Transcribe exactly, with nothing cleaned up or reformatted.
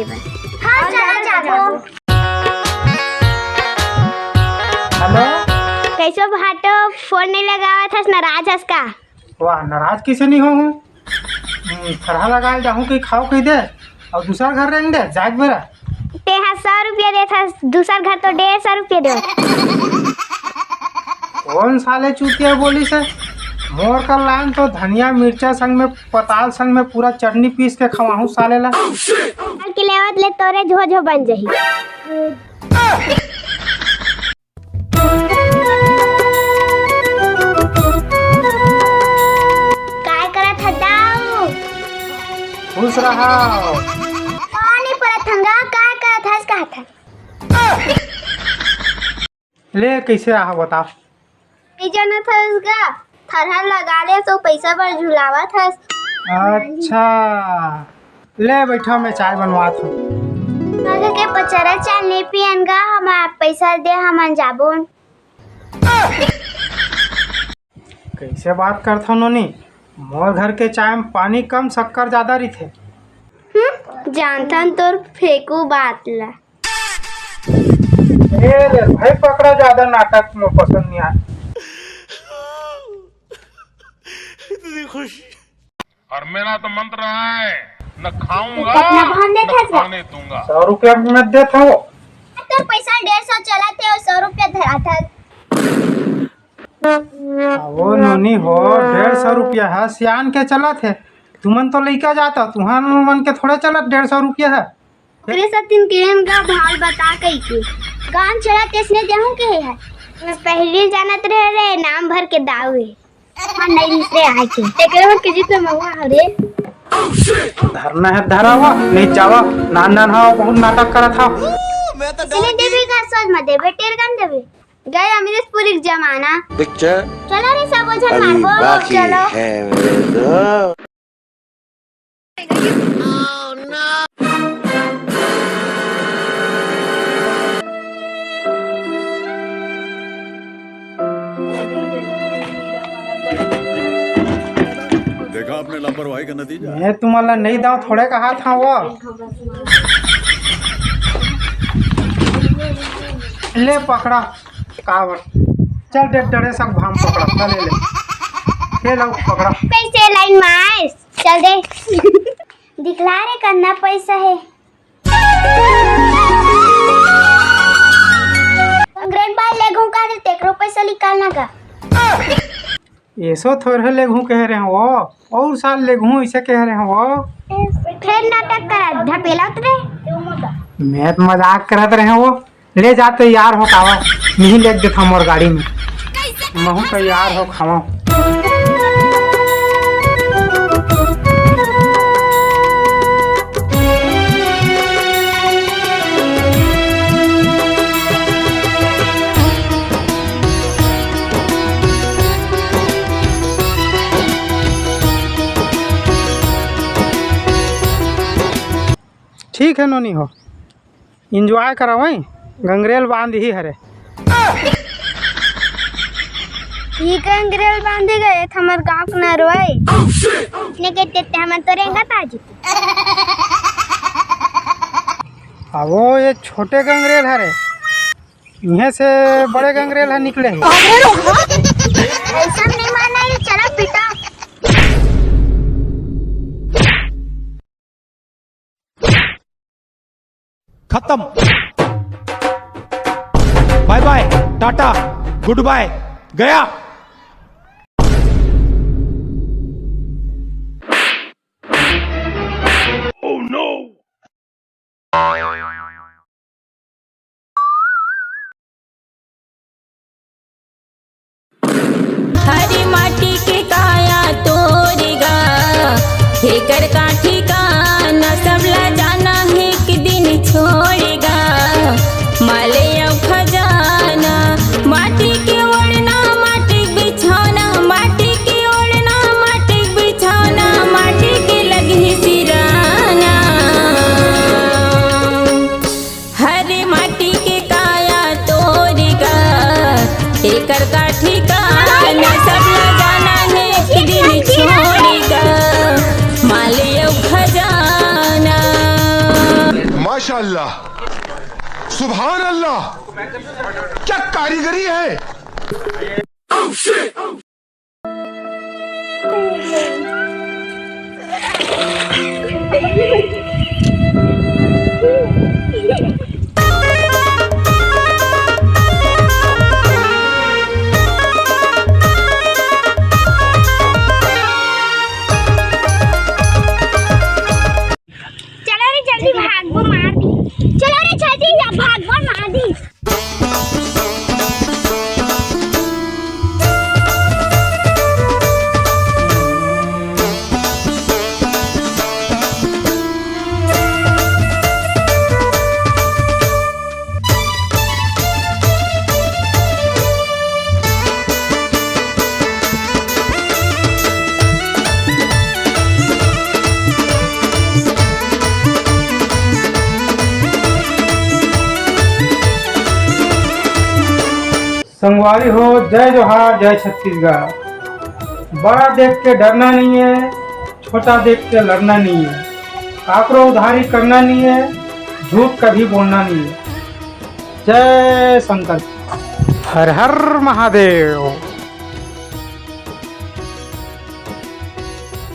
हाँ, चला जाबो। हेलो। कैसो भाटो, फोन नहीं लगावत हस, नाराज हस का? वाह, नाराज कैसे नहीं होहूँ? हम्म, थरहा लगाए जाहूँ कि खाओ कहि दे, अउ दूसर घर रेंग दे, जाए के बेरा। तेहा सौ रुपया देत हस, दूसर घर तो डेढ़ सौ रुपया दे। कौन साले चूतिया बोलिस हे? मोर करा लान तो धनिया मिर्चा संग में पताल संग में पूरा चटनी पीस के खवाहूँ साले ला। काल के लेवत ले तोरे झोझो बन जाही। काय करत हस दाऊ? खुश रहा। पानी परत हंगा, काय करत हस, कहा था? ले, कैसे आहा बता? नहीं जानत हस गा, थरहा लगा ले तो पैसा बर झुलावत हस। अच्छा, ले बैठा, मैं चाय बनवात हूँ। मगर के पचरा चाय नहीं पियन गा, हम पैसा दे, हमन जाबोन। कैसे बात करथव नोनी, मोर घर के चाय में पानी कम, शक्कर ज्यादा रहिथे। हम्म, जानथन तोर फेंकू बात ला। ए रे भाई, पकड़ा, ज्यादा नाटक मोर पसंद नहीं आय। इतनी खुशी। और मेरा तो मंत्र है, न खाऊंगा, कितना भान देत न हस? खाने दूंगा। सौ रुपया में देत हूँ। तोर पैसा डेढ़ सौ चलत हे, सौ रुपया धरात हस। ओ नोनी हो, डेढ़ सौ रुपया है, सियान के चलत हे। तुमन तो लइका जाता, तुहन मन के थोड़े चलत डेढ़ सौ रुपया है। तेरे साथ तीन केहन गा भाव बता कही के। गान चला तेसने देहूं के है। मैं पहली जानत रहे रे, नाम भर के दाऊ है। हाँ, नहीं मिसरे आए के। तेरे मन के जीत में महुआ हो रे। धरना है धरावा, नहीं जावा, नान नान हा, बहुत नाटक करत हा। इसने देवी का सोच मत देवे, टेर कम देवे। गए अमरीश पुरी के जमाना। पिक्चर चलो रे, सब ओझन अभी मारबो। बाकी चलो। है मेरे दोस्त। देखा आपने लापरवाही का नतीजा। मैं तुम्हारा नहीं दाव थोड़े कहा था वो। ले पकड़ा। कावर। चल दे, डरे सक भाम पकड़ा, चल ले ले। ले लो, पकड़ा। कैसे लाइन माइस? चल दे। दिखला रे, कन्ना पैसा है। अंग्रेज बाल ले घूम का दे, तेकरो पैसा निकालना का। एसो थोड़े लेगहूँ कहे रहे हो, और साल लेगहूँ इसे कहे रहे हो। फिर नाटक करा, ढपेला उतरे। मैं तो मजाक करत रहे हो, ले जा तैयार हो कावा, नहीं ले देता मोर गाड़ी में, महू तैयार हो खावा। ठीक है नोनी हो, enjoy करवई, गंगरेल बांध ही हरे। ई गंगरेल बांधे गए, हमर गांव के नरवाई। ने के तेते हमन तो रेंगा ताजी। अब वो ये छोटे गंगरेल हरे, इहे से बड़े गंगरेल ह निकले हे। ऐसा नहीं मानना, ये चला बेटा। खत्म। बाय बाय, टाटा, गुड बाय, गया। हरी माटी के काया तोरे गा, एकर का ठिकाना, सबला जाना एक दिन छोड़ेगा। माले अउ खजाना, माटी के ओढ़ना, माटी के बिछौना, माटी के ओढ़ना, माटी के बिछौना, माटी के लगही सिराना। हरे माटी के काया तोरे गा, एकर का ठिकाना, सबला जाना हे एक दिन छोड़ेगा, माले अउ खजाना। माशाअल्लाह, सुभान अल्लाह, क्या कारीगरी है। चलो रे, जल्दी भागबो, मार दी। चलो रे, जल्दी भागबो, मार दी। संगवारी हो, जय जोहार, जय छत्तीसगढ़। बड़ा देख के डरना नहीं है, छोटा देख के लड़ना नहीं है, काकरो उधारी करना नहीं है, झूठ कभी बोलना नहीं है। जय शंकर। हर हर महादेव।